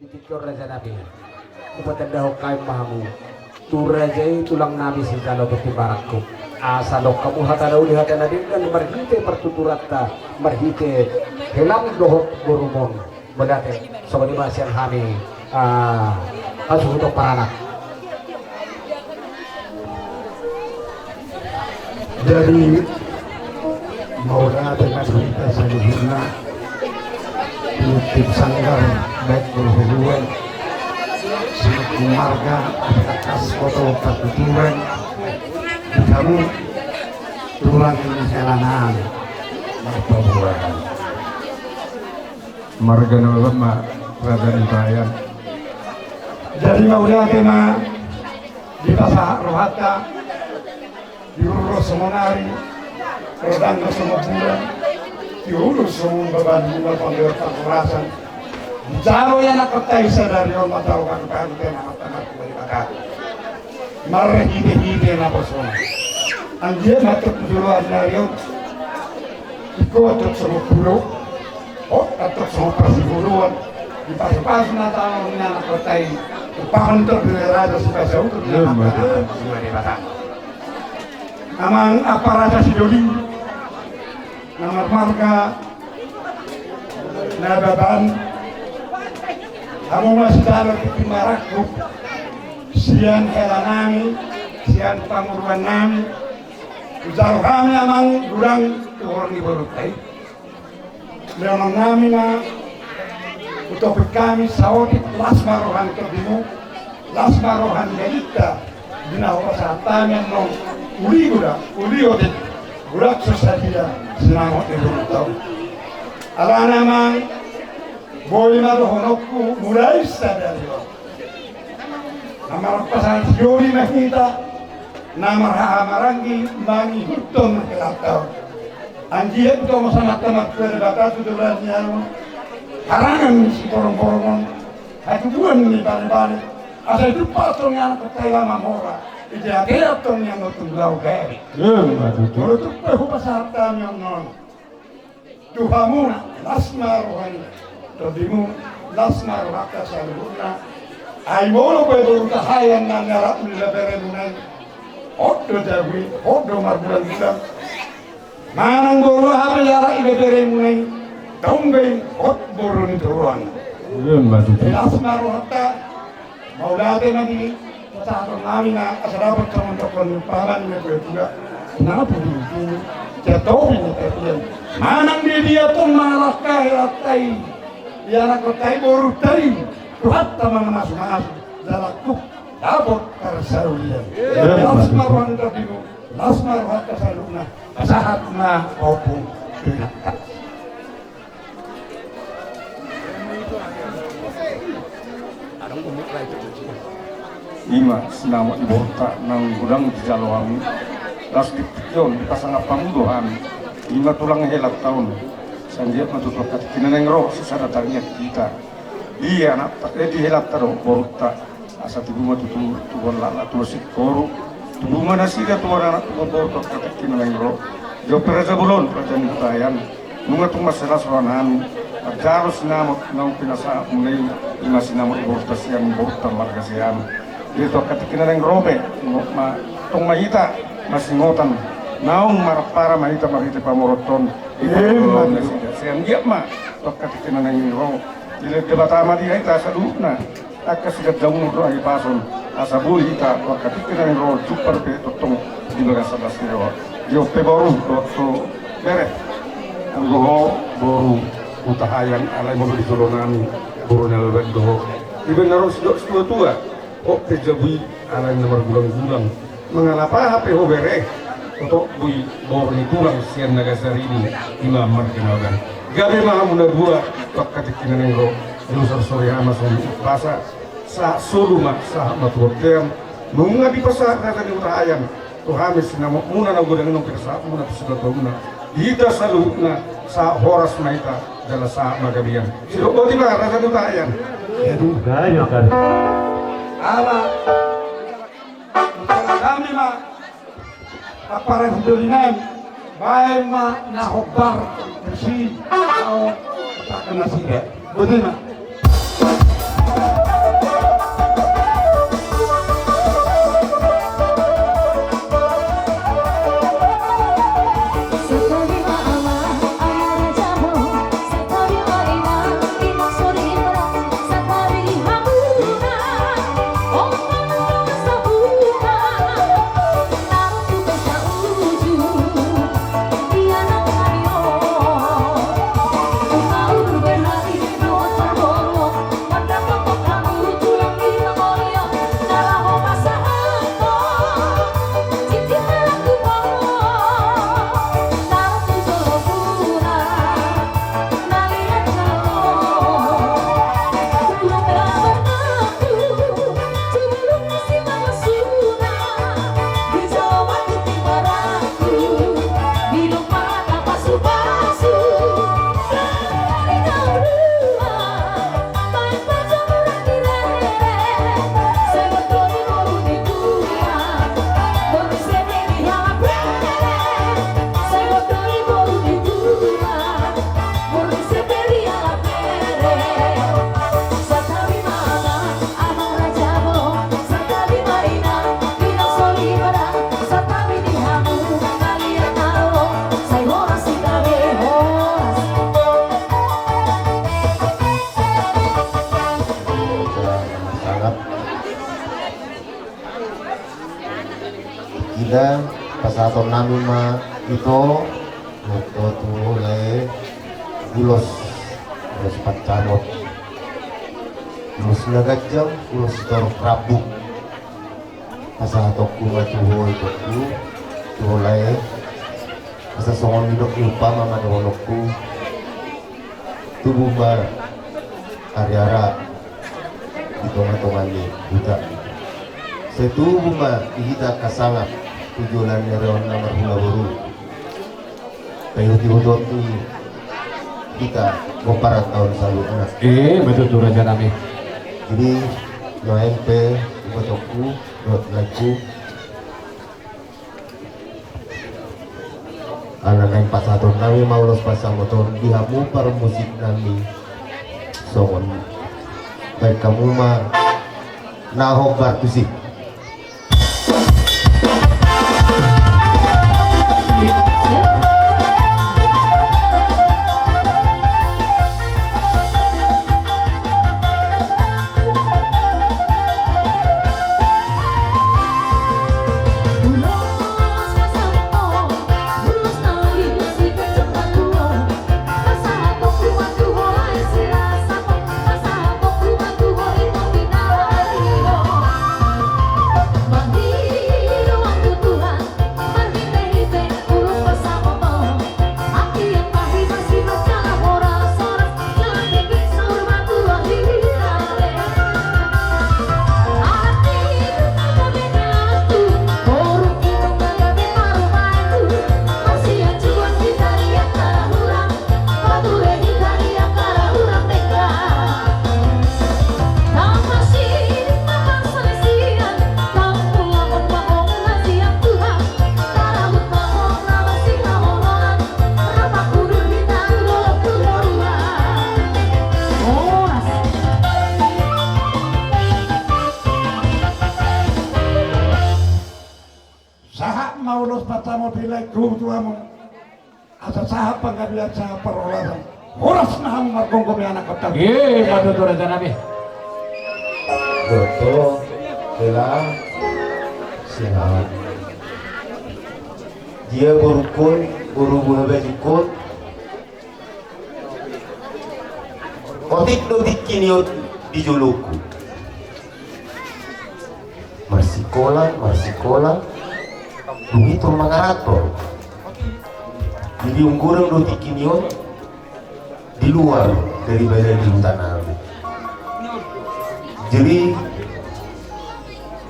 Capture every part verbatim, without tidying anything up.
Di tingki on raja nami, hupatandahon hami ma hamu tu raja i tulang nami sijalo tu Timbarakku. Asa dok hamu hata na uli hata na denggan marhite partuturanta marhite helam dohot borumon. Mauliate, songon i ma sian hami, ah, hasuhuton paranak. Jadi mauliate ma di hita saluhutna, di tim sanggar, baik boru huluan, saluhut marga, apala kas, boto, partuturan, di hamu tulang ni hela nami marpabuahan. Marga na baban ma raja ni Bayan. Jadi mauliate ma dipasahat rohanta, di uru songon ari, ro dangka songon bulan, di ulu songon baban, di ulu panggabean parhorasan. Dijalo ianakhonta i sadari on ma tau hanu hanu tena mata mati bari bakal. Marhite-hite naposona. Anggiat ma tu joloan ni ari on. Ingkon tok songon pulu. Oh, tok songon parsiburuon. Dipasupasu na tano ni anakhonta i. Umpama tok di raja sipasauton ni anakhonta i. Dua dewata. Amang Amparasa Sidoli. Na marmarga Nababan, hamu ma sijalo di Timbarakku, sian hela nami, sian panguruan nami, hujalo hami amang godang tu horong ni borunta i. Lehonon nami ma, hutopik hami saotik las ma roha ni tondimu, las ma roha ni hita, di na hupasahat hami annon, uli godang, uli otik, godang so sadia sinamot ni borunta on. Alana amang, boi ma dohononku mulai sadari on. Na marpasahat sidoli ma hita, na marhahamaranggi mangihuthon helanta on. Anggiat do songon hata ni Amanta Debata tu joloan ni ari on, harangan ni siborongborong on, hatubuan ni balebale, asa ditupa tong ni anakhonta i ma mamora, diatean tong ni anakhonta i ma gabe. Molo tung pe hupasahat hami annon tu hamuna, las ma roha ni tondimu, las ma rohanta saluhutna. Ai molo pe boru Hutahaean na niarap ni beberemuna i, hot do jabu i, hot do marbulan-bulan. Manang boru aha pe niarap ni beberemuna i, tong be i hot boru ni toruan. Las ma rohanta. Mauliate ma di pasahaton nami na asa dapot songon dohonon ni paman ni natuatua. Nang pungupungu, jatopi ni tapian. Manang di dia tong mangalangka helanta i, ianakhonta i, borunta i, Tuhanta mangamasumasu, jala tuk dapot parsaulian. Las ma roha ni tondimu, las ma rohanta saluhutna. Pasahat ma ompung tu inanta. I ma sinamot ni borunta naung godang dijalo hami. Laos di tingki on dipasangap hamu do hami. I ma tulang helanta on. Sai anggiat ma tutu angka tingki na naeng ro sisada tangiang hita. Ia na, eh, di helanta dohot borunta. Asa tubu ma tutu tubuan laklak, tubuan singkoru, tubu ma nasida tubuan anak, tubuan boru tu angka tingki na naeng ro. Jolo pe raja bolon, raja ni Hutahaean, nunga tung mansai las rohanami manjalo sinamot naung pinasahatmuna i, i ma sinamot ni borunta sian borunta marga sian. Di tu angka tingki na naeng ro pe, ma tong ma hita masingotan, naung marampara ma hita marhite pamoruonta on. Di parngoluon nasida, sai anggiat ma tu angka tingki na naeng ro dilehon Debata ma di hita saluhutna. Angka siganjang umur dohot hahipason, asa boi hita tu angka tingki na naeng ro jumpang pe tongtong di bagasan las ni roha. Jolo pe boru dohot bere, anggo ho boru Hutahaean, alai molo di jolonami boru Nababan do ho. Dibaen na ro sidok situatua, hot pe jabu i alai na margulanggulang. Mangalap aha pe ho bere, oto boi boru ni tulang sian Nagasarini, i ma marga Nababan. Gabe ma hamu na dua tu angka tingki na naeng ro. Jolo sorsori hami songon umpasa, sahat solu ma sahat ma tu bontean. Nunga dipasahat raja ni Hutahaean tu hami sinamotmuna na godang i, nunga dipasahatmuna tu sibotoonmuna. Hita saluhutna sahat horas ma hita jala sahat ma gabean. Sidok boti ma raja ni Hutahaean. Aduh. Ala. Hami ma, apara hudolinan, baen ma na hombar tusi, au, tak kena sida. Boti ma. Pasahaton nami ma ito, ito tu lae, ulos, ulos pansamot, ulos na ganjang, ulos sitorop rambu. Pasahatonku ma tu ho itongku, tu ho lae, asa songon nidok ni umpama ma dohononku. Tubu ma Ariara di tonga-tonga ni huta. Sai tubu ma di hita angka sanga tu joloan ni ari on na marhula boru. Paihut-ihut on tu hita pomparan taon saluhutna. Eh, betul tu raja nami. Jadi nuaeng pe ibotongku dohot laengku, ala naeng pasahaton nami ma ulos pansamot on di hamu parmusik nami. Songon i, baen hamu ma na hombar tusi. Sahat ma ulos pansamot i laengku tu hamu. Asa sahat panggabean, sahat parhorasan. Horas ma hamu margomgom i anakkon. Eh, ma tutu raja nami. Dohot hela. Sehat. Dia borungkon, boru Buhabajungkon. Otik do tingki ni on di jolongku. Marsikola, marsikola, dung i tor mangaranto. Jadi umgodang do tingki ni on di luar daripada di huta nami. Jadi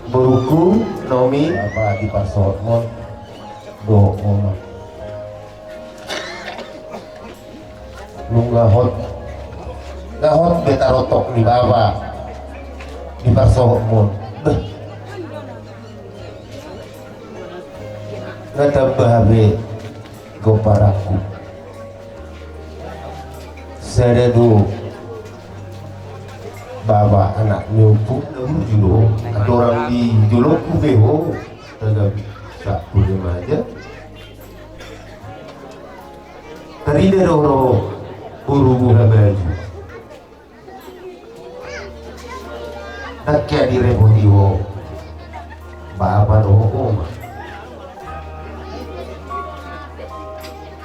borungku, Naomi, apa di parsohot mon do oma. Nunga hot, nunga hot be tarotok ni bapa di parsohot mon. Beh. Nunga tamba be gomparanku. Sada do bapa anak ni ompu na burju do. Andorang di jolongku be ho, taga bisa pule maja. Tarida do ro boru Buhabaju. Ndang hea direpoti ho bapa dohot oma.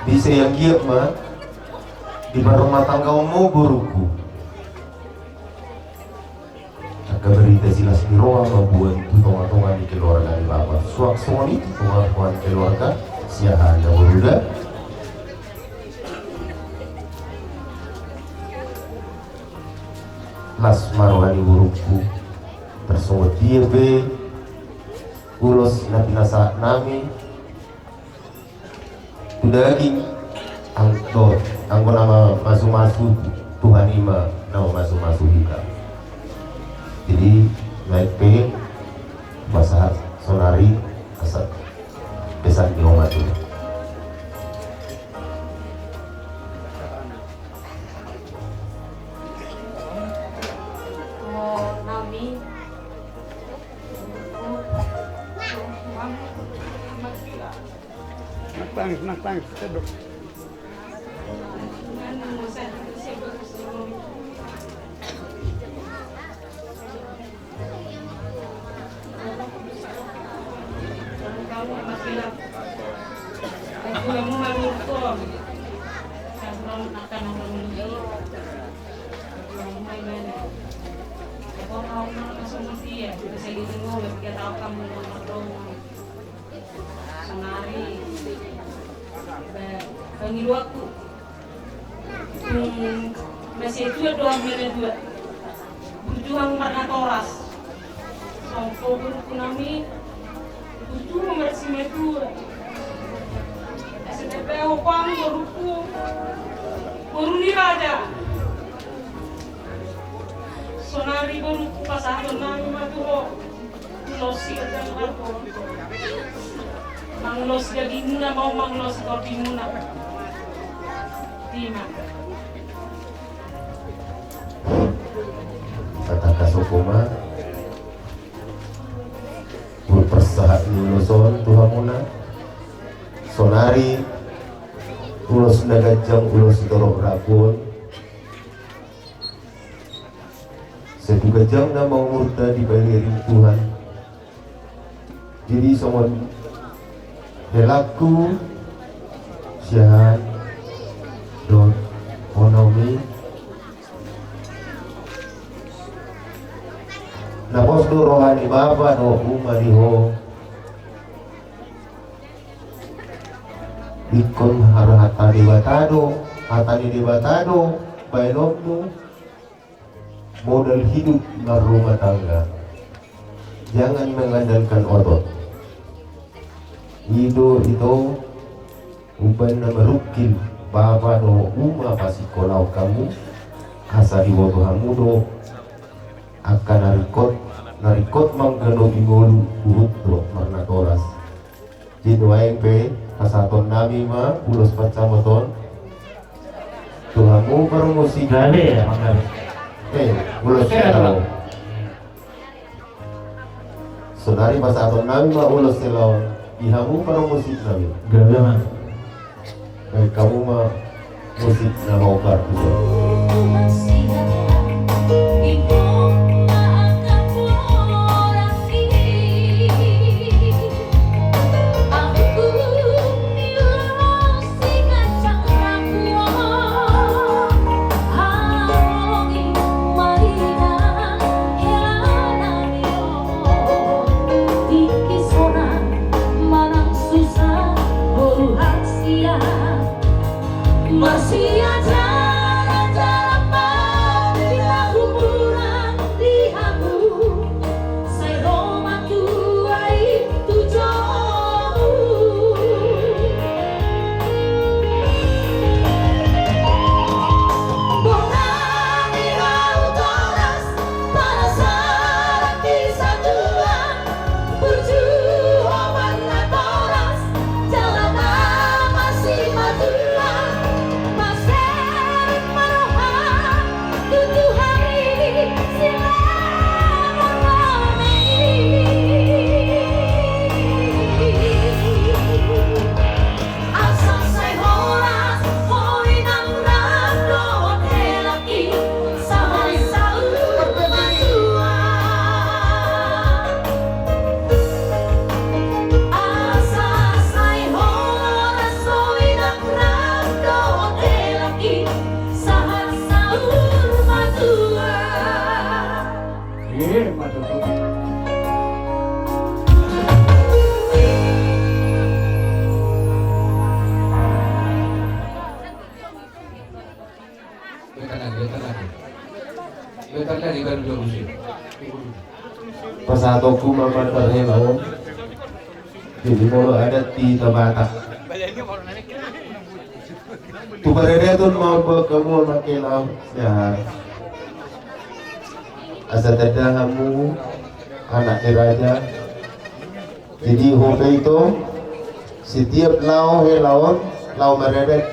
Bisa ianggiat ma di parrumatanggaonmu borungku. Angka barita silas ni roha mamboan tu tonga-tonga ni keluarga ni bapa. Suang songon i tu tonga-tonga ni keluarga, siahaan na boru da. Las ma roha ni borungku. Tarsongon dia pe ulos na pinasahat nami. Tu daging, ang-, do, anggo na ma-, masu-masu, Tuhan i ma na masu-masu hita. Jadi, naeng pe pasahat sonari asa pesan ni oma tu. Oh, nami. Nang tangis, nang tangis, cedok. Tuhan mu ma nurut on. Kan ron akan orang lebih. Tuhan mu ma ibana. Kau mau nang langsung dia. Bisa gitu mau berarti kata apa mau nang. Sonari, ba, pangidoanku. Hmm, masih dua, dua, mana dua. Burju hamu marnatoras. Songko burju nami, burju marsimatua. S T P ho pang burju. Burju ni raja. Sonari burju pasahaton nami ma tu ho. Ulos sian jabu. Mangulos dagingmuna, mau mangulos tondimuna. Ima. Tatangkas ho ma. Hupasahat ulos on tu hamuna. Sonari ulos na ganjang, ulos sitorop rap on. Sai tu ganjangna ma umurta diberi Tuhan. Jadi songon helangku sian dohot onom i. Na pos do roha ni bapa dohot uma di ho. Ingkon hata ni Debata do, hata ni Debata do baenonmu. Modal hidup marrumah tangga. Jangan mengandalkan otot. I do ito umbahen na marungkil bapa dohot uma pasingkolahon hamu, asa diboto hamu do angka na ringkot, na ringkot mangganupi ngolu, huhut do marnatoras. Di nuaeng pe pasahaton nami ma ulos pansamot on tu hamu parmusik. Gabe ya, manggabe. Eh, ulos. Oke, selalu. Sonari pasahaton nami ma ulos selalu di hamu parmusik nami. Gabe ma. Baen hamu ma musik na maubar tu. Marsiajar-ajar ma di na humuran di hamu, sai ro ma tua i tu jomu. Bona ni rau toras, panasaran di satua. Burju ho marnatoras, jala ma masimatua, mansai ma roha tu Tuhan i, silamon-lamon i. Asa sai horas ho inang rap dohot helak i, sahat saur matua. Asa sai horas ho inang rap dohot helak i, sahat saur matua. Ima tutu. Pasahatonku ma mandar hela on. Jadi molo adat di Batak. Tu paradaton ma baen hamu ma hela on. Ya. Asa tanda hamu anak ni raja. Jadi ho pe ito, setiap laho hela on, laho maradat.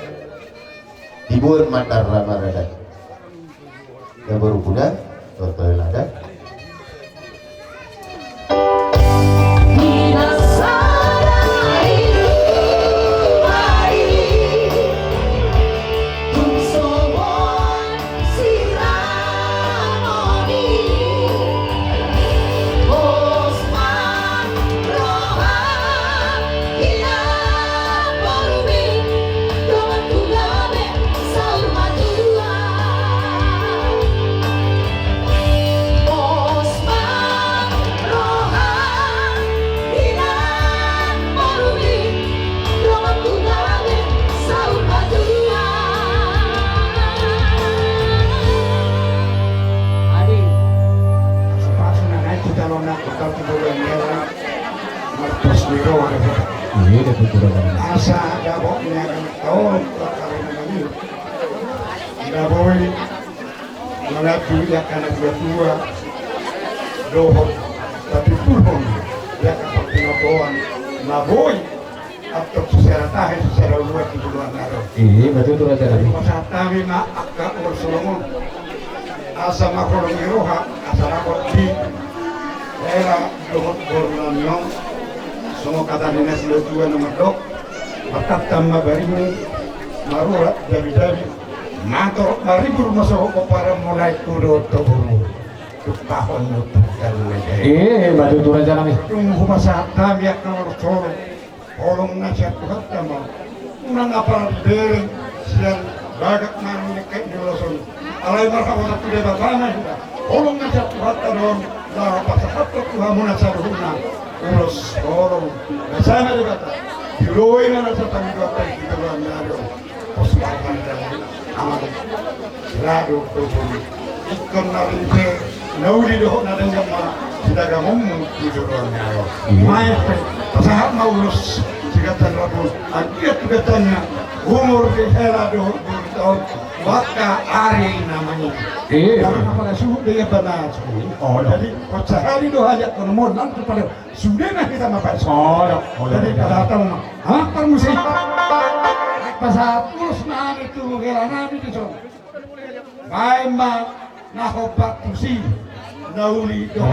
Diboan mandar maradat. Ya, baru kuda, tortoel adat. Nona kota tu bola nera. Martos ni roha. Iya, da tu bola nera. Asa dapot ni akan taon kota ni mani. Da boi. Mangadu ia kana dua dua. Dohot. Tapi pulhon. Ia kana pinaboan. Na boi. Atau secara tahe, secara luar di bulan naro. Iya, betul tu raja nami. Pasahat hami ma angka ulos holong on. Asa ma holong ni roha, asa dapot di hela dohot boru nami on. Songon hata ni natuatua na mandok. Martantan ma barimu, marurat jabijabi. Mator maribur ma sohot pomparanmu, lae tu dohot tu boru. Tumpahon ma tu dalan na jae. Iya, betul tu raja nami. Tung hupasahat hami angka ulos holong. Holong na sian Tuhanta ma. Unang apala dibereng sian bagak manang ningkek ni ulos on. Alai marhaposan tu Debata ma hita. Holong na sian Tuhanta do on, laho pasahathon tu hamuna saluhutna ulos holong. Basa ma Debata. Diloi ma nasa tangidoanta di joloan ni ari on. Pos bahan dan amal. Lado topung. Ingkon na uli pe, na uli dohot na denggan ma sidagamonmu tu joloan ni ari on. Iya. Maen pe, pasahat ma ulos siganjang rabu. Anggiat tu ganjangna umur di hela dohot umur di taon. Angka ari na mangihut. Iya. Karena pada suhut dia bana suhut. Oh, iya. Jadi, kok sehari dohot aja, kalau mau nanti pada Sude na hita ma pasahat. Jadi pasahat ma. Hah, parmusik. Pasahat ulos nami tu hela nami di son. Baen ma na hombar tusi na uli do.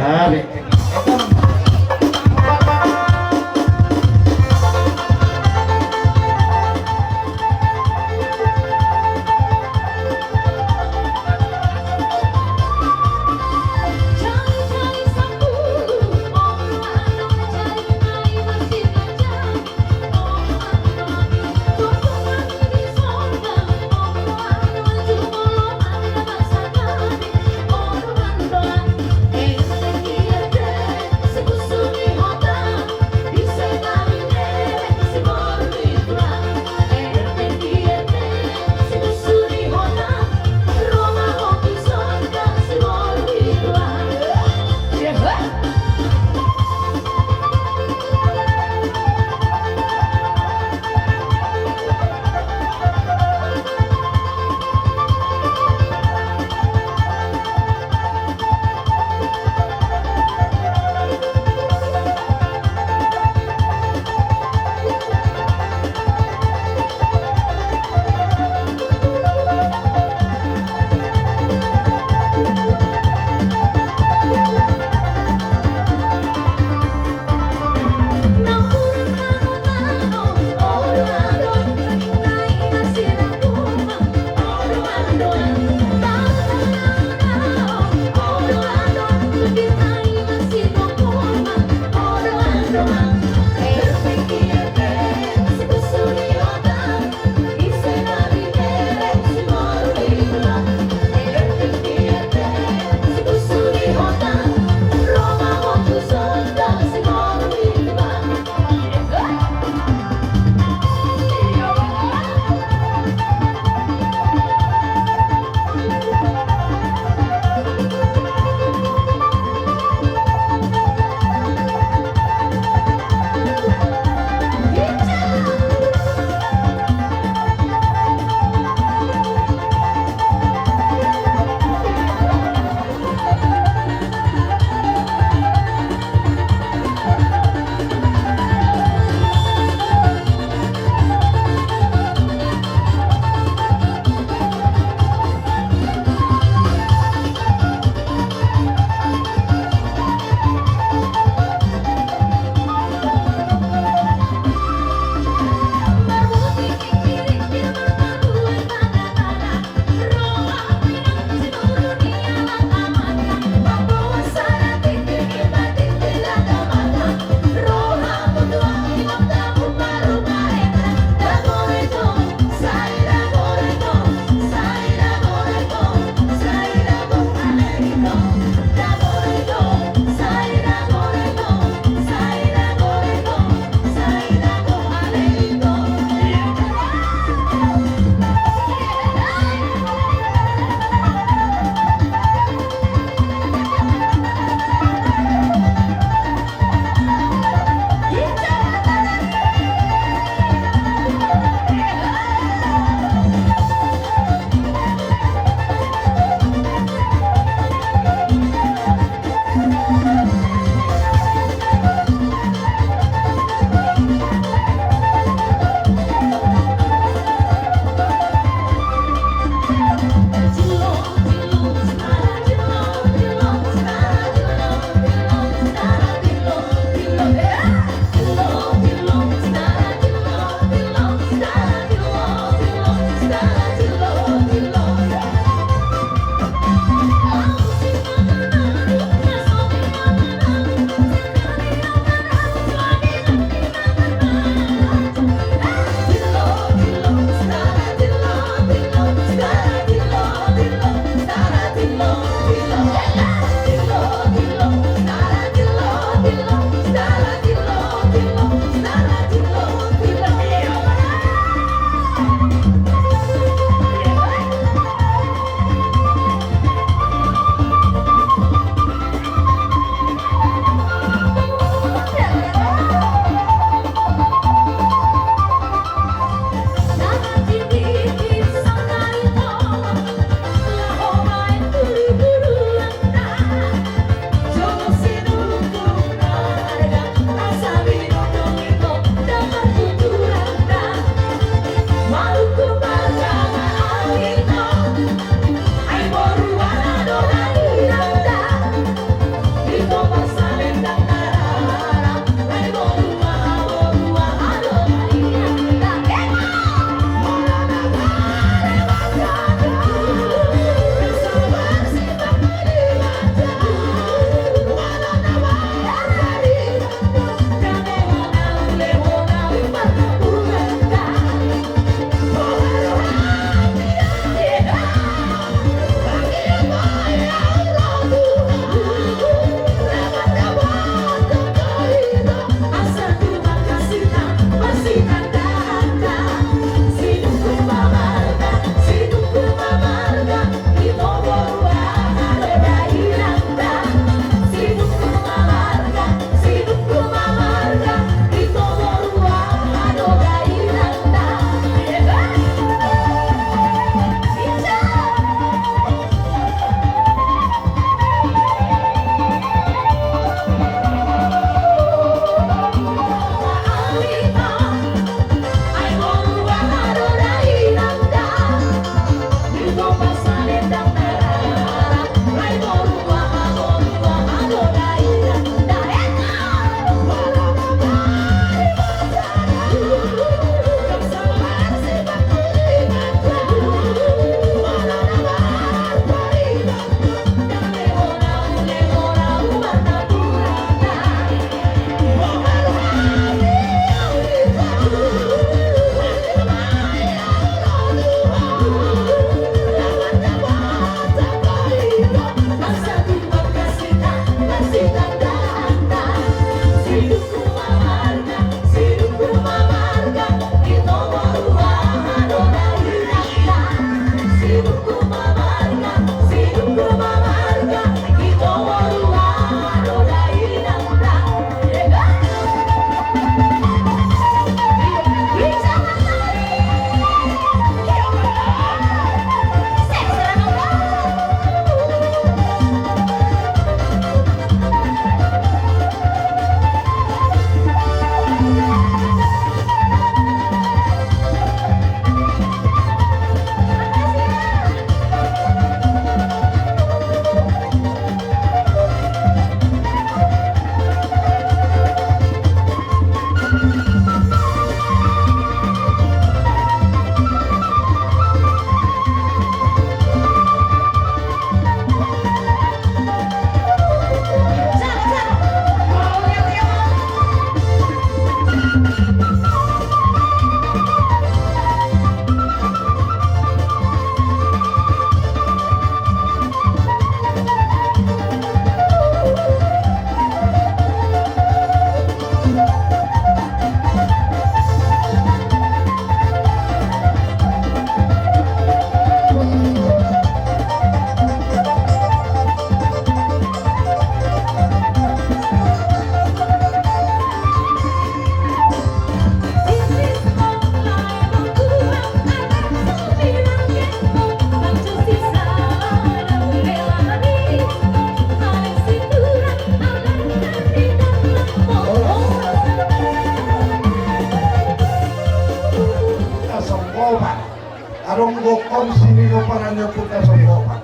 Sini no parannya puta sokopan.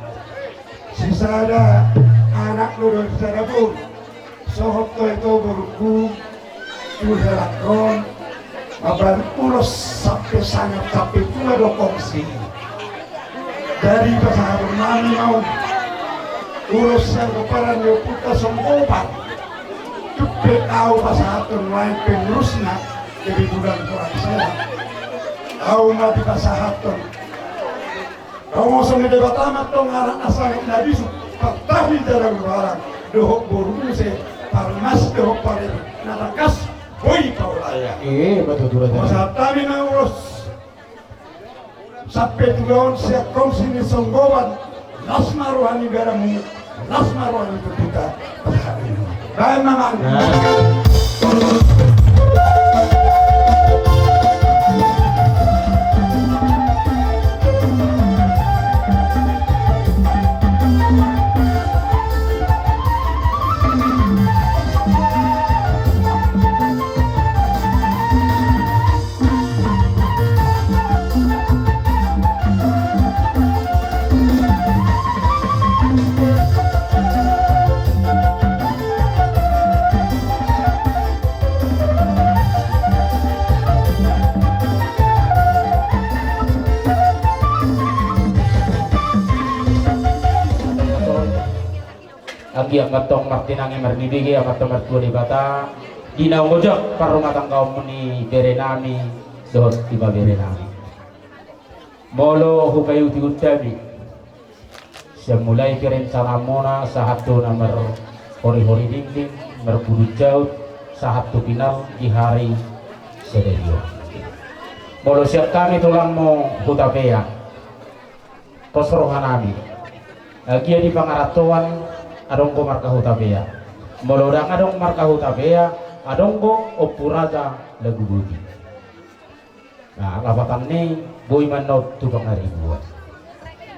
Sisada anak lo dari sada pun. Sohot to itu borungku. Tu helakkon. Mabar ulos sampe sangap sampe tua do kongsi. Dari pasahaton nami mau. Ulos sian parannya puta sokopan. Tupe au pasahaton lain pengurusna. Jadi bulan kurang sehat. Au ma dipasahaton. Rongoson ni Debata ma tong anak na sangap na bisuk, partahi dalan barang, dohot boru muse, parmas dohot parer, na tangkas, boi paulaya. Eh, betul, betul, betul. Masa tami na ulos. Sampe tugaon sian kongsi ni songgoban, las ma roha ni garamu, las ma roha ni tututa. Baen ma, Mang. Anggiat ma tong martinangi marnibege Amanta Martua Debata, di naung ojak parrumatanggaon ni bere nami dohot ibebere nami. Molo hupaihut-ihut hami, sian mulai perencanaan muna sahat tu na marhori-hori dingding, marpudun jaut, sahat tu pinal di hari sadari on. Molo sian hami tulangmu Hutapea, pos roha nami. Anggiat di pangarantoan adong do marga Hutapea. Molo ndang adong marga Hutapea, adong do Ompu Raja Laguboti. Nah, lapatan ni boi manot tu pangaribuan.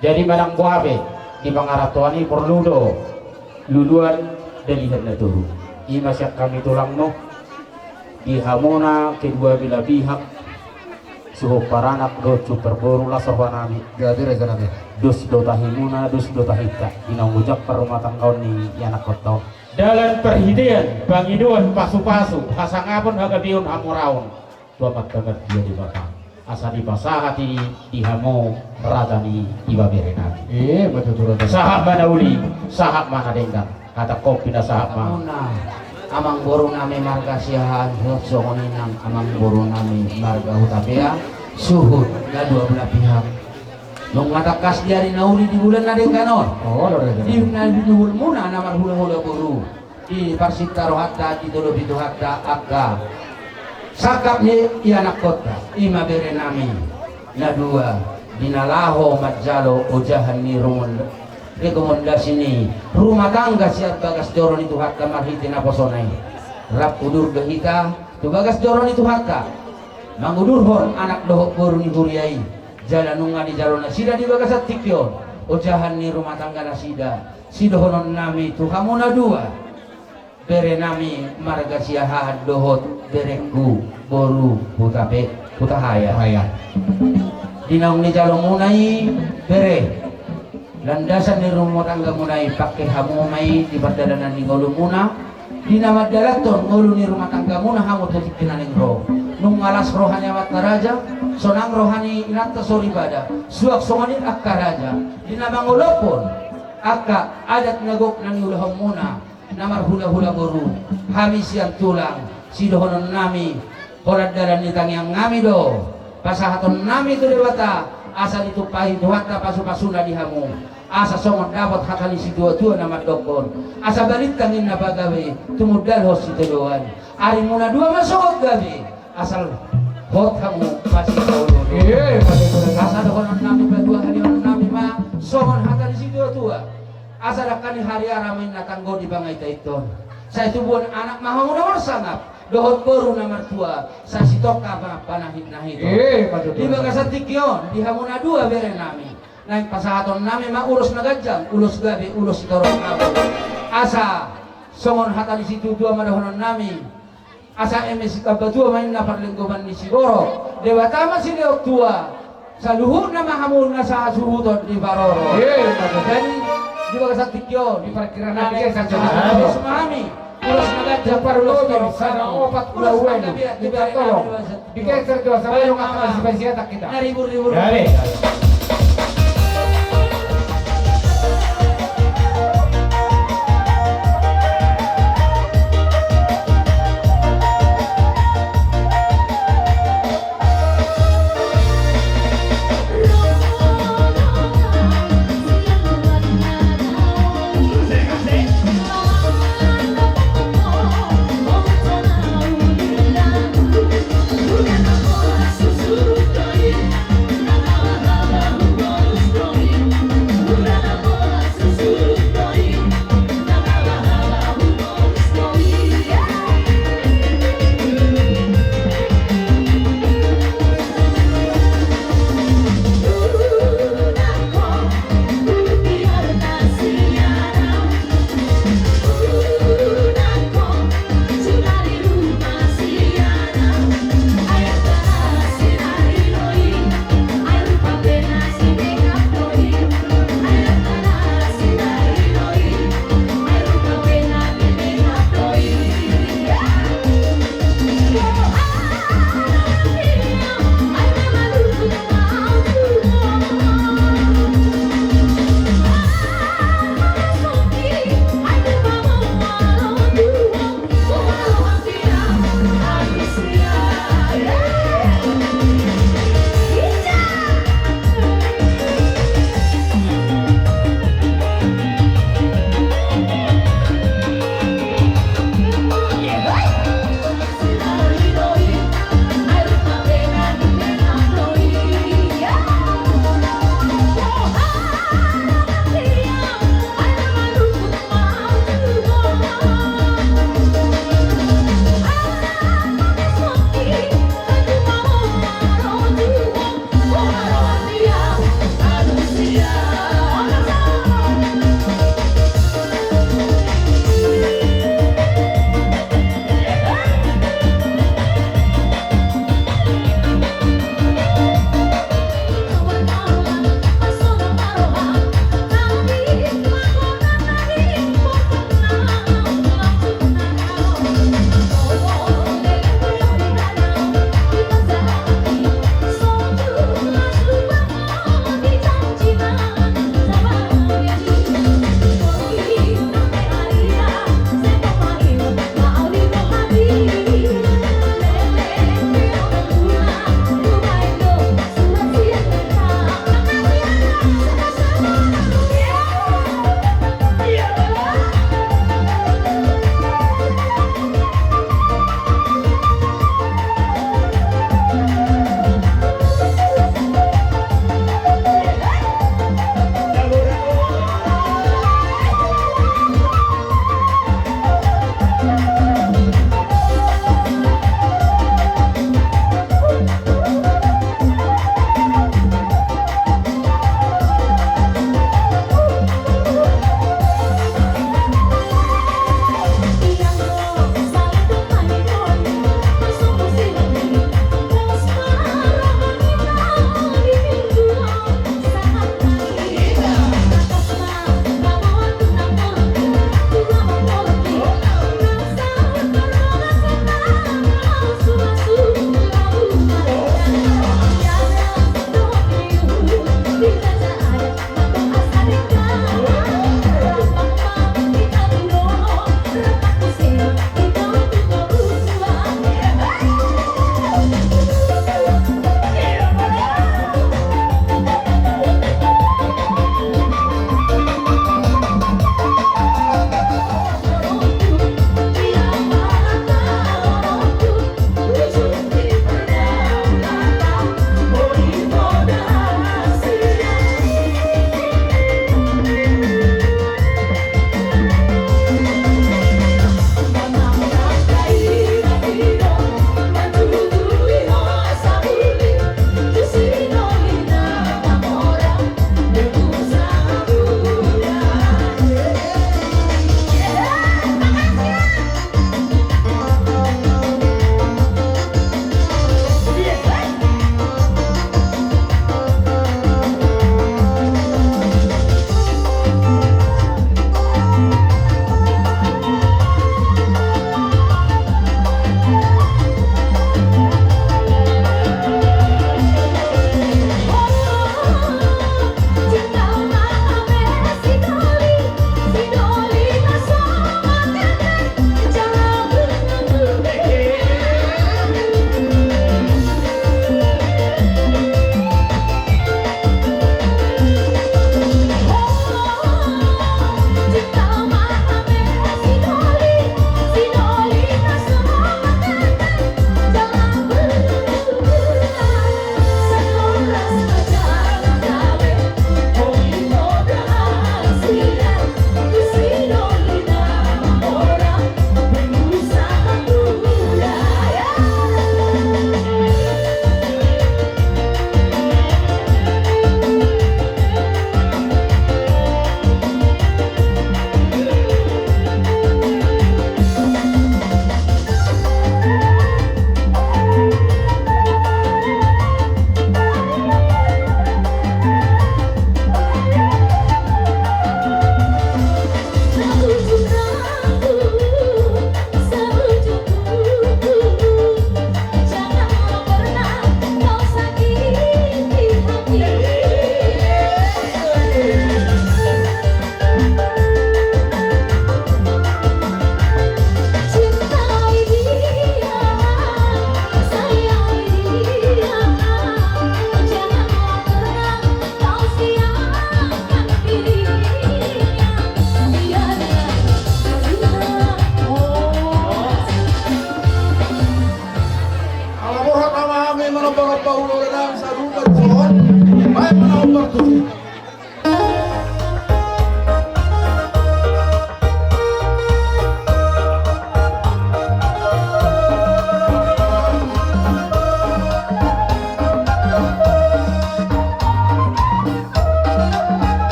Jadi manang boha pe di pangarantoan i porlu do luluan dalihan na toru. I ma sian hami tulangmu, di hamuna kedua belah pihak, suhut paranak dohot suhut parboru, las roha nami. Jadi raja nami. Dos do tahimuna, dos do tahinta. Di naung ojak parrumatanggaon ni ianakkonta on. Dalan parhitean, pangidoan, pasu-pasu, hasangapon, hagabeon, hamoraon. Tu Amanta Martua Debata. Asa dipasahat i di hamu raja ni ibebere nami. Eh, betul, betul, betul. Sahat ma na uli, sahat ma na denggan. Hata kopi na sahat ma. Muna, amangboru nami marga Siahaan, suhut songon i nang amangboru nami marga Hutapea, suhut na dua belah pihak. Nunga tangkas di ari na uli di bulan na denggan on. Oh, luar biasa. Di na di bulan muna na marhula-hula boru. Di parsinta rohanta, ditolopi Tuhanta angka sangkap ni ianakkonta, i ma bere nami na dua, di na laho manjalo ojahan ni rumonda-, rekomendasi ni rumah tangga sian bagas joro ni Tuhanta marhite naposona i. Rap udur do hita tu bagas joro ni Tuhanta mangudurhon anak dohot boru ni huria i. Jala nunga dijalo nasida di bagasan tingki on ojahan ni rumah tangga nasida. Sidohonon nami tu hamu na dua, bere nami marga Siahaan dohot berengku boru Hutape-, Hutahaya. Hutahaya. Di naung dijalo muna i bere, landasan ni rumah tangga muna i pangke hamu ma i di pardalanan ni ngolu muna, di na mandalanhon ngolu ni rumah tangga muna hamu tu tingki na naeng ro. Nunga las roha ni amanta raja, sonang roha ni inanta soripada, suang songon i angka raja, di na mangolophon angka adat na gok na niulahon muna, na marhula-hula boru, hami sian tulang, sidohonon nami, holan dalan ni tangiang nami do pasahaton nami tu Debata, asa ditumpahi Tuhanta pasu-pasuna di hamu, asa songon dapot hata ni situa-tua na mandokkon, asa balintang ninna pagabe, tumundalhon sitedoan. Ari muna dua ma songon gabe, asal hot hamu masih tahu. Eh, masih tahu. Asa dohonon nami patua halion nami ma songon hata ni situa-tua. Asa dangka ni hariara ma inna tanggo di pangaita-iton. Sai tubuan anak ma hamu na marsangap dohot boru na martua, sai sitongka ma panahit-nahit. Eh, betul, betul. Di bagasan tingki on, di hamu na dua bere nami, naeng pasahaton nami ma ulos na ganjang, ulos gabe, ulos sitorop kabun. Asa songon hata ni situa-tua ma dohonon nami. Asa eme sitamba tua ma inna parlenggoman ni siborok, Debata ma silehon tua, Saluhutna ma hamu na sahasuhuton di parorot. Jadi di bagasan tingki on, di parkiraan na digeser jo hami. Ulos na ganjang, parlobi sada opat pulu ualu, minta tolong digeser jo, asa boi angka na sipaisiatan hita.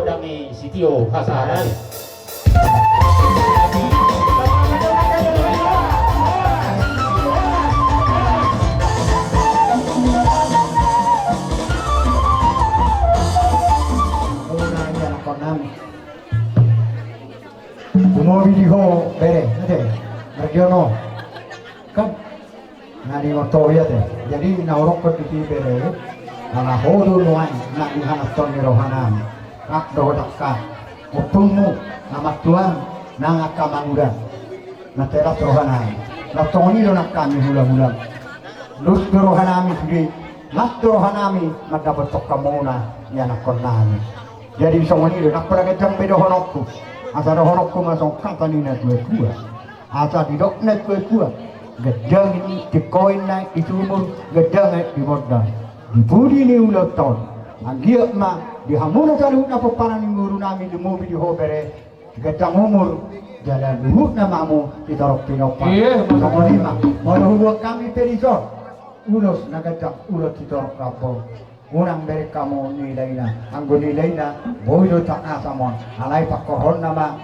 Dame sitio hasaharan. Muna ia na konnami. Gumobi di ho bere, ate. Margiono. Kan? Na di moto ia te. Jadi na hudok di bere. Ala ho do nuaeng na di hanaton ni rohanami. Rap do ho dangka. Ompungmu na martua nang angka mangula. Na teras rohanami. Na tongoni do nang hami hula-hula. Dos do rohanami sude. Las do rohanami mandapothon hamuna ni anakkonnami. Jadi songon i do, ndang pola ganjang be dohononku. Asa dohononku ma songon hata ni na tua-tua. Asa didok na tua-tua, ganjang i tingko i na di sumur, ganjang i di bonda. Di pudi ni ulaon on. Anggiat ma di hamuna saluhutna pomparan ni borunami, gumobi di ho bere, ganjang umur jala luhut nama hamu di torop pinompar. Songon i ma molo huboan hami pe dison. Ulos na ganjang, ulos di torop rambu. Unang bereng hamu nilaina, anggo nilaina boi do tangkas hamu on. Alai pangkorhonna ma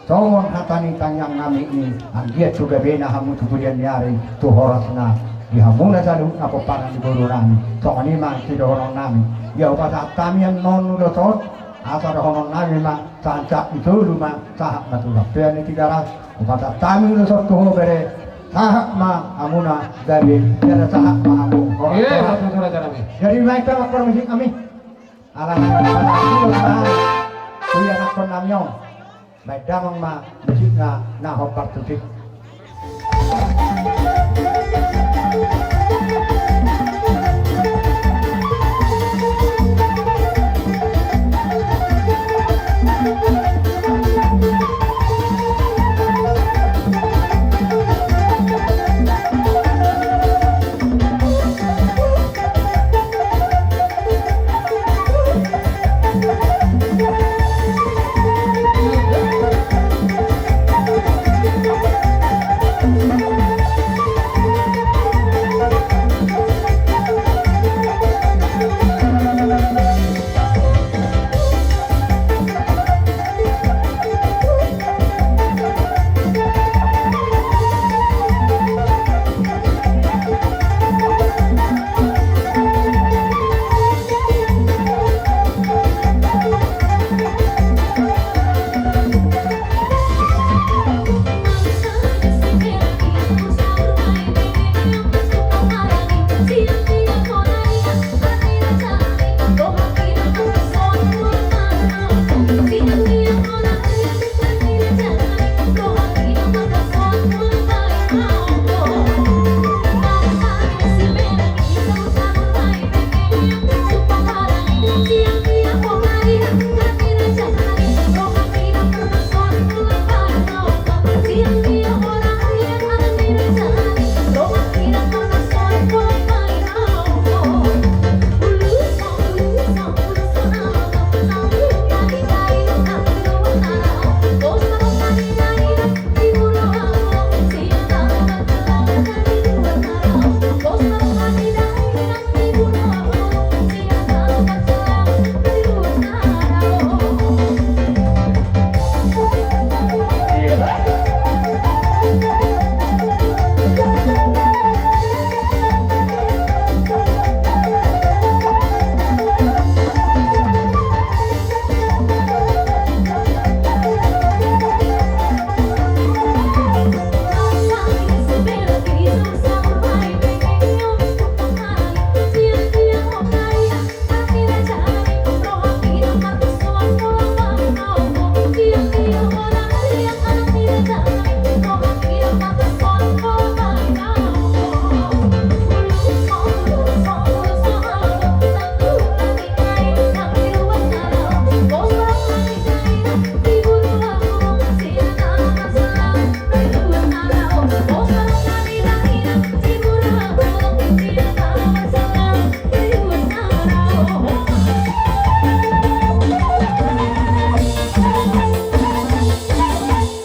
songon hata ni tangiang nami i, anggiat tu gabena hamu tu pudian ni ari, tu horasna di hamuna saluhutna pomparan ni borunami. Songon i ma sidohononnami. Ia hupasahat hami annon ulos on, asa dohononnami ma, sahat-sahat ni solu ma, sahat ma tu lampean ni Tigaras. Hupasahat hami ulos on tu ho bere, sahat ma hamuna gabe, jala sahat ma hamu horas. Jadi baen damang ma musiknami. Ala na pasahat ulos ma tu ianakkonnami on. Baen damang ma musikna na hombar tusi.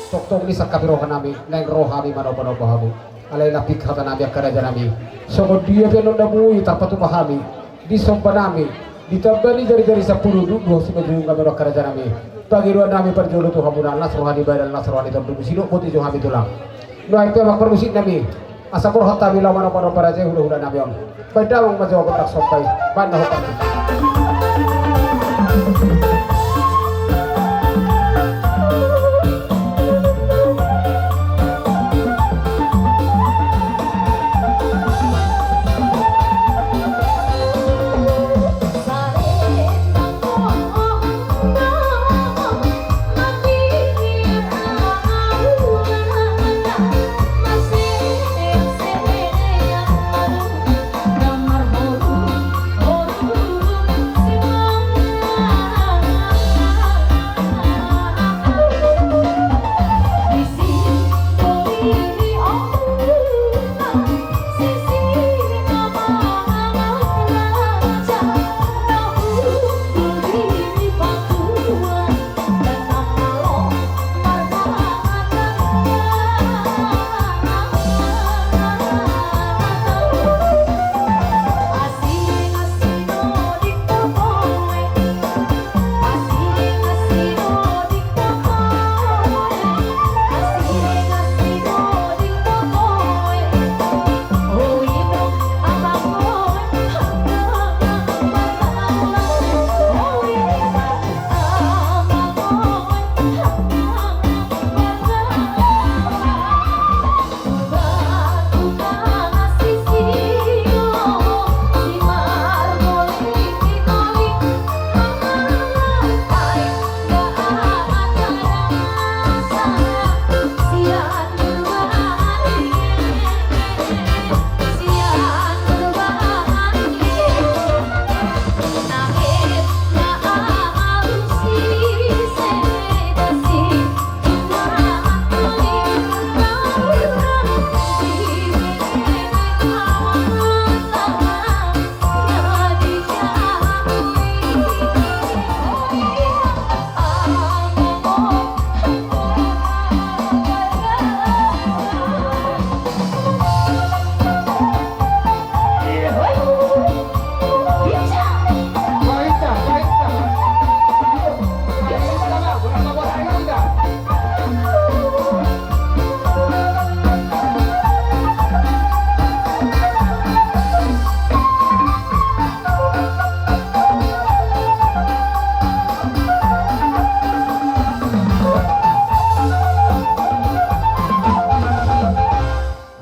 Tongtong ni sangkap ni rohanami, naeng ro hami manopa-nopa hamu. Alai na pik hatanami angka rajanami. Songon dia pe annon na boi tarpatupa hami di sombanami, Ditamba ni jari-jari sampulu, dung do simanjujung hami dohot raja nami. Pangidoan nami parjolo tu hamuna, las roha ni badan, las roha ni tondi, sidok boti jo hami tulang. Nuaeng pe amang parmusik nami, asa borhat hami laho manopa-nopa raja i hula-hula nami on. Baen damang ma jo gondang somba i, baen na hot.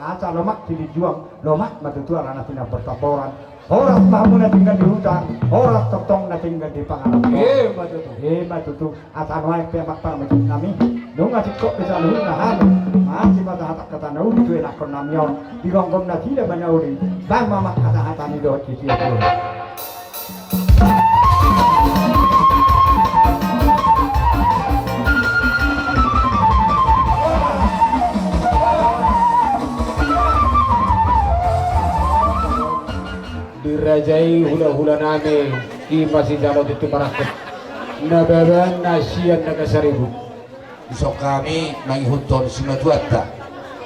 Asa lomak silinjuang, lomak ma tutu alana sitamboran. Horas ma hamu na tinggal di huta, horas tongtong na tinggal di pangarantoan. Ima tutu. Ima tutu. Asa nuaeng pe amang parmusik nami, nunga singkop be saluhutna hami masipasahat hata na uli tu ianakhon nami on, di gomgom nasida ma na uli. Baen ma amang hata-hata ni dohot sitiotio. Di raja i hula-hula nami, ima sijalo tintin marangkup. Nababan na sian Nagasaribu. Dison hami mangihuthon simatuanta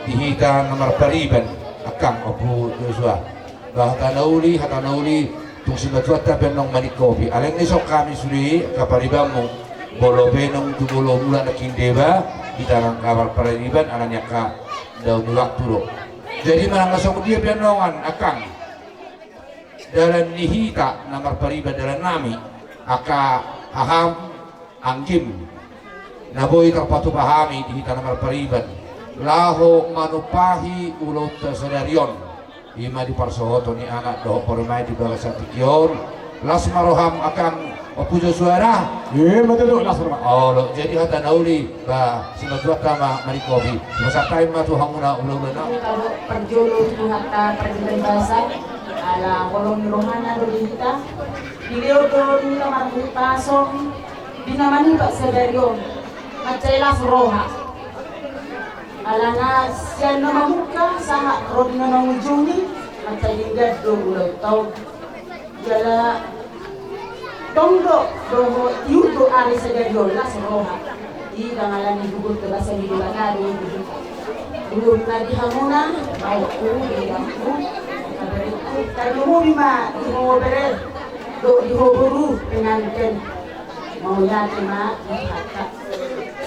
di hita na marpariban, angkang Ompu Joshua. Ba hata na uli, hata na uli, tung simatuanta pe annon maningkopi. Alai na dison hami sude angka paribanmu, molo pe naung tu bolon mulak nangkin deba, hita angka marpariban, alani angka daun ni waktu do. Jadi manang na songon dia pe annon, angkang, dalan ni hita na marpariban, dalan nami, angka haham, anggim, na boi tarpatupa hami di hita na marpariban, laho manumpahi ulaonta sadari on, ima di parsohoton ni anak dohot parumaen di bagasan tingki on. Las ma roham, angkang Ompu Joshua da. Ima tutu, las roha. Olo, jadi hata na uli, ba simatuanta ma maningkopi. Pasahat hami ma tu hamuna hula-hula nami. Parjolo tu hata parjolo basa, ala holong ni rohana do di hita. Dilehon do di hita marhite pasong di na manipat sadari on, mansai las roha. Alana sian na mamungka sahat ro di na mangujungi, mansai denggan do ulaonta on. Jala tong do dohot tiur do ari sadari on, las roha. I dang alani huhut do basa ni Debata do i. Huhut ma di hamuna, baoku, di hamuna, na berengku, tarlumobi ma di hamu bere. Dohot di ho boru penganten. Mauliate ma.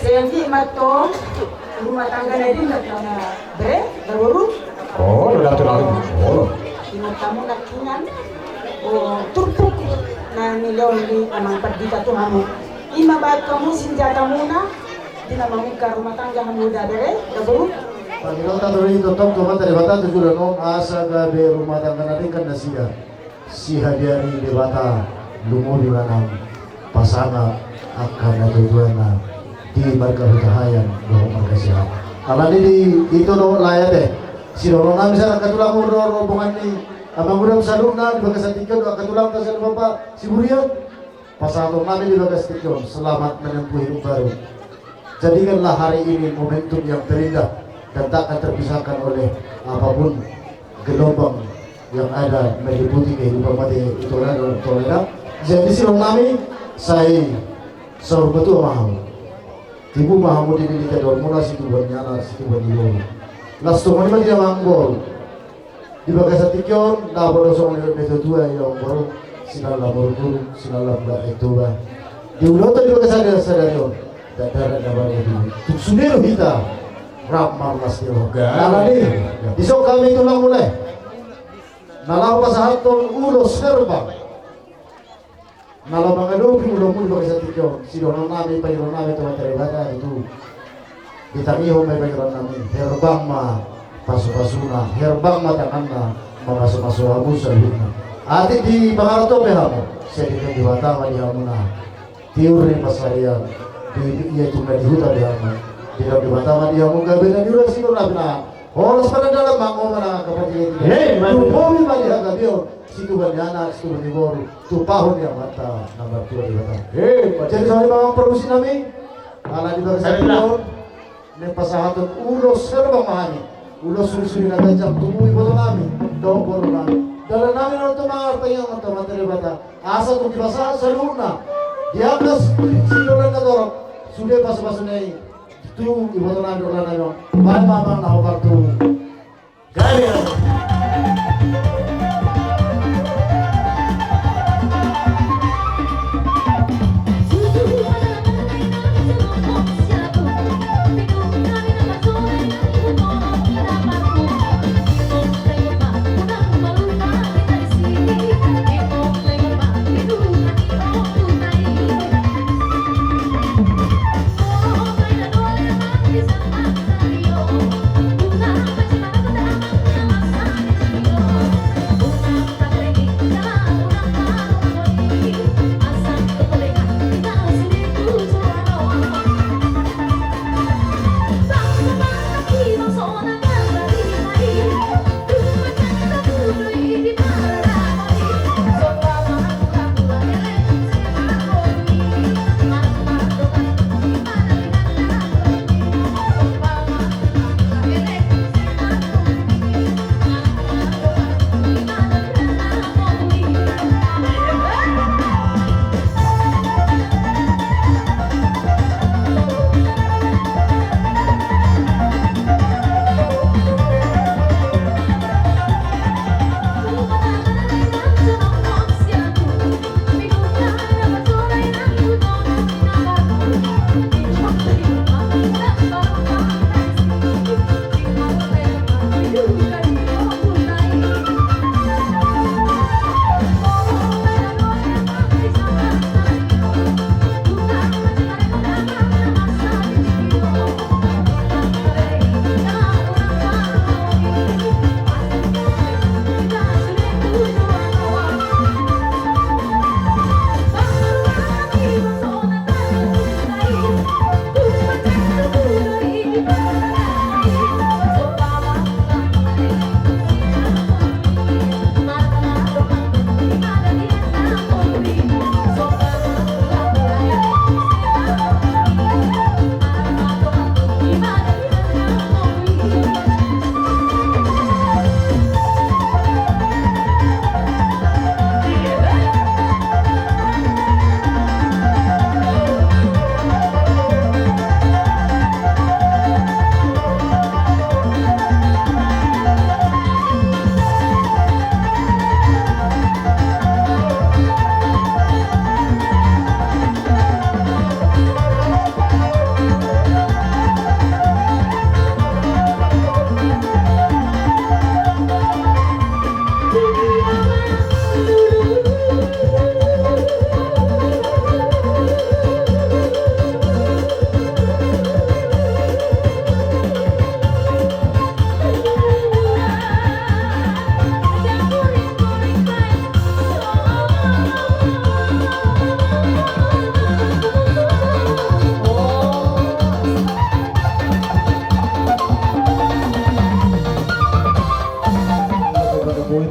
Sai anggiat ma tong rumah tangga na denggan hamu da bere, da boru. Olo, da tulang. Olo. Ingot hamu nangkiningan, o, turpuk na nilehon ni amang pandita tu hamu. I ma bahen hamu sinjatamuna di na mamungka rumah tangga hamu da bere, da boru. Pangidoan ta do i tongtong tu Amanta Debata tu joloan on asa gabe rumah tangga na denggan nasida. Sihadiari Debata lumobi ma nang pasangan angka natuatuana di marga Hutahaean dohot marga Siahaan. Alani i, ito do lae ate. Sidohonon nami sian angka tulang, rombongan ni amangudam saluhutna di bagasan tingki on, angka tulang ta sian Bapak Siburian. Pasahaton nami di bagasan tingki on selamat menempuh hidup baru. Jadikanlah hari ini momentum yang terindah dan tak akan terpisahkan oleh apapun gelombang yang ada meliputi kehidupan mati itu dalam tolera. Jadi sidohonon nami, sai saur matua ma hamu. Tibu ma hamu di lilitan ni hormona, situbuan ni anak, situbuan ni boru. Las tu moni ma di amang boru. Di bagasan tingki on, na podo songon nidok ni natuatua i, amang boru, sinallang muruk-muruk, sinallang bahen toba. Diuloto di bagasan sadari on, dakdanak na marga Tugu. Tung sude do hita rap marlas ni roha. Alani i, dison hami tulang muna i, na laho pasahathon ulos herbang na laho mangadopi ulaonmu di bagasan tingki on. Sidohonon nami, pangidoan nami tu Amanta Debata tutu, ditangihon ma i pangidoan nami. Herbang ma pasupasuna, herbang ma tanganna mamasumasu hamu saluhutna. Atik di pangarantoan pe hamu, sai didok Debata ma di hamu na tiur ni pansarian, di ia tung na di huta di hamu. Didok Debata ma di hamu gabe na niula sinur na pinahan, horas ma na dalan, mangomo nang angka partingkian. Hei, mantap. Lumobi ma di hagabeon, situbuan ni anak, situbuan ni boru, tumpahon ni Amanta na martua Debata. Hei, mantap. Jadi songon i ma amang parmusik nami, ala di bagasan tingki on, naeng pasahathon ulos herbang ma hami. Ulos surisuri na ganjang tu iboto nami dohot boru nami. Dalan nami na tongtong mangartangiangkon tu Amanta Debata asa tung dipasahat saluhutna di angka si-, sidohonon na torop, sude pasupasuna i tu iboto nami dohot boru nami on. Baen ma amang na hombar tu. Gabe.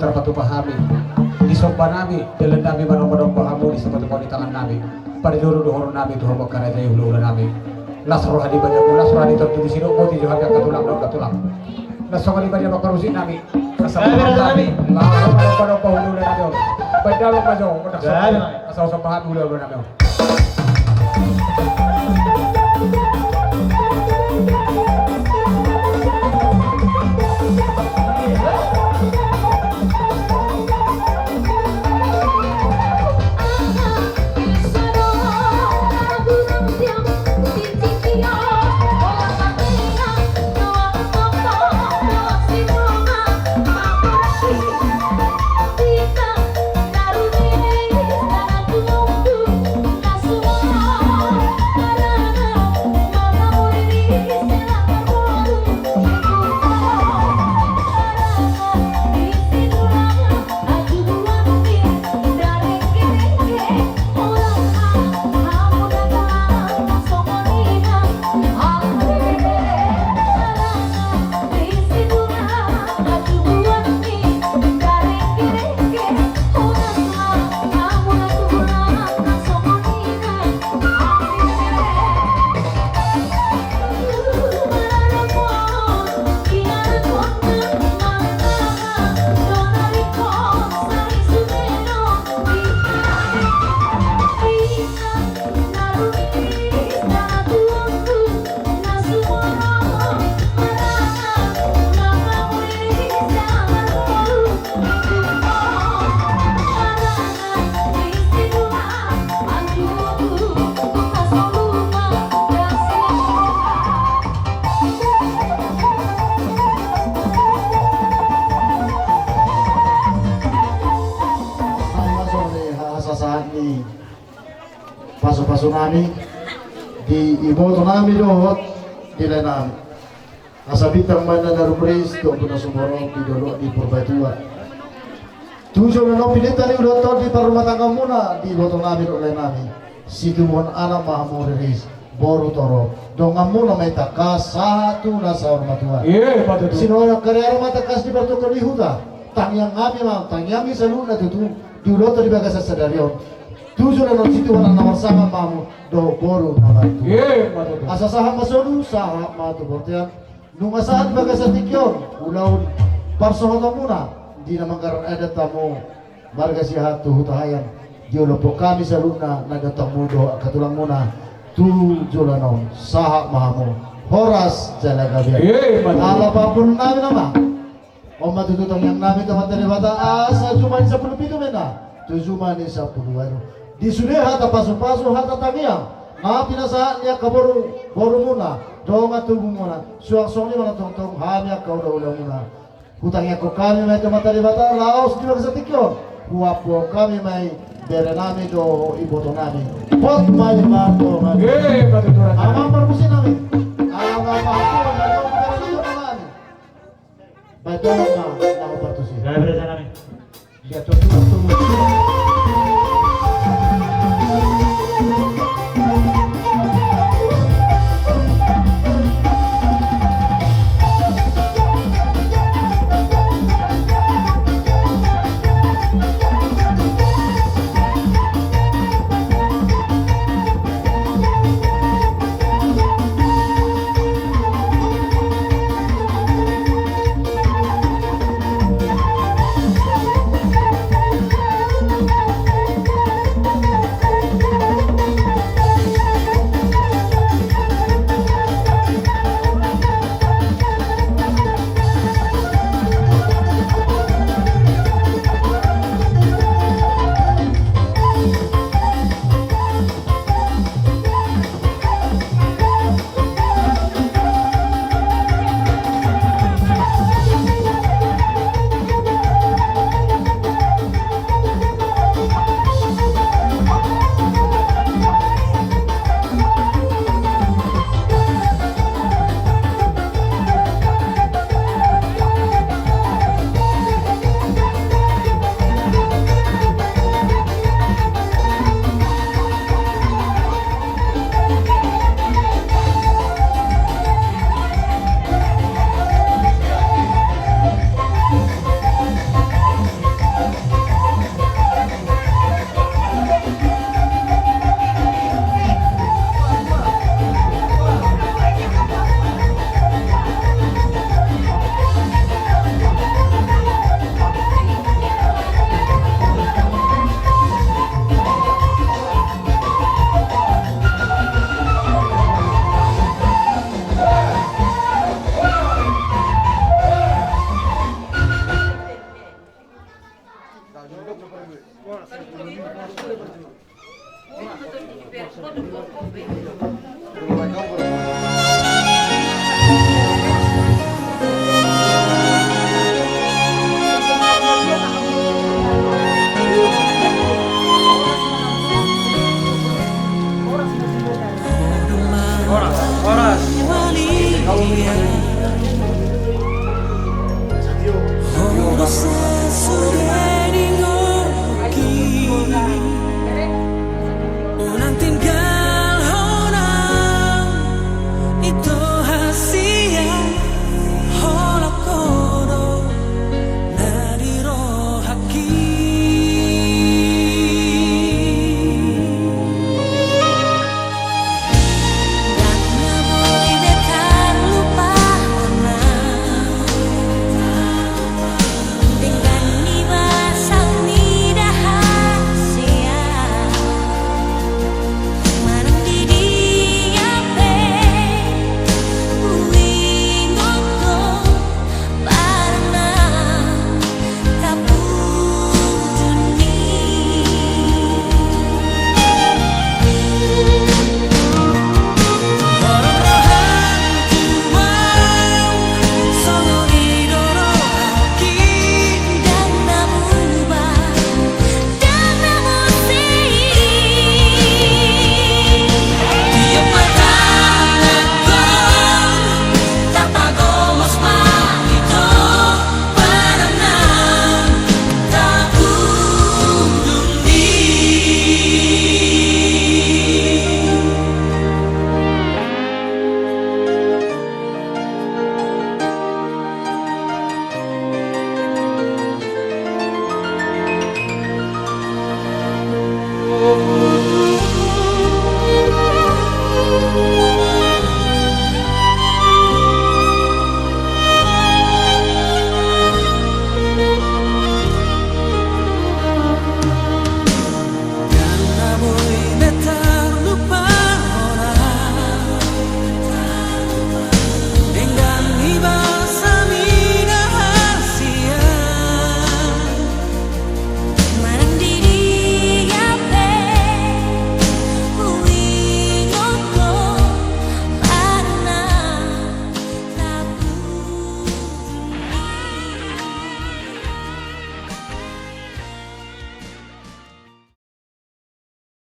Tarpatupa hami, disomba nami, dalan nami manomba-nomba hamu, disomba-somba di tangan nami. Parjolo dohonon nami tu hamu angka raja i, hula-hula nami. Las roha di badanmu, las roha di tontu, disi do boti jo hami angka tulang, angka tulang. Las roha di badanmu, angka rusuk nami. Las roha di badanmu, hula-hula nami. Las roha di badanmu, hula-hula nami. Pasu-pasu nami di iboto nami dohot di lae nami. Asa bintang ma na narumpris tu ompu na sumorop di dolok ni Purbatua. Tu joloan on pinta ni ulaon di parrumatanggaonmuna di iboto nami dohot lae nami. Situbuan anak ma hamu riris, boru torop, donganmuna ma i tangkas sahat tu na saur matua. Iya, patut. Sinuan angka ari-ari ma tangkas di partuturan ni huta. Tangiang nami ma, tangiang ni saluhutna tutu di ulaon di bagasan sadari on. Tu joloan on situbuan anak na marsangap ma hamu dohot boru na martua. Iya, patut. Asa sahat ma solu, sahat ma tu bontean. Nunga sahat di bagasan tingki on ulaon parsohotonmuna di na manggarar adat hamu marga Siahaan tu Hutahaean. Diolopon hami saluhutna na datang muna dohot angka tulangmuna tu joloan on, sahat ma hamu. Horas jala gabe. Iya, patut. Ala pampunami nama. On ma tutu tangiang nami tu Amanta Debata asa jumadi sampulu pitu ma inna tu jumadi sampulu ualu. Di sude hata pasu-pasu, hata tangiang na pinasahat ni angka boru, borumuna, dongan tubumuna, suang songon i ma tongtong hami angka hula-hulamuna. Hutangiangkon hami ma i tu Amanta Debata laos di bagasan tingki on huampu hami ma i bere nami dohot iboto nami. Hot ma i martonga. Eh, patut. Amang parmusik nami. Amang parmusik nami. Baik, tolong, Bang, Bang Partusi. Dari bere sana nih. Dia tuh, tuh, tuh, tuh.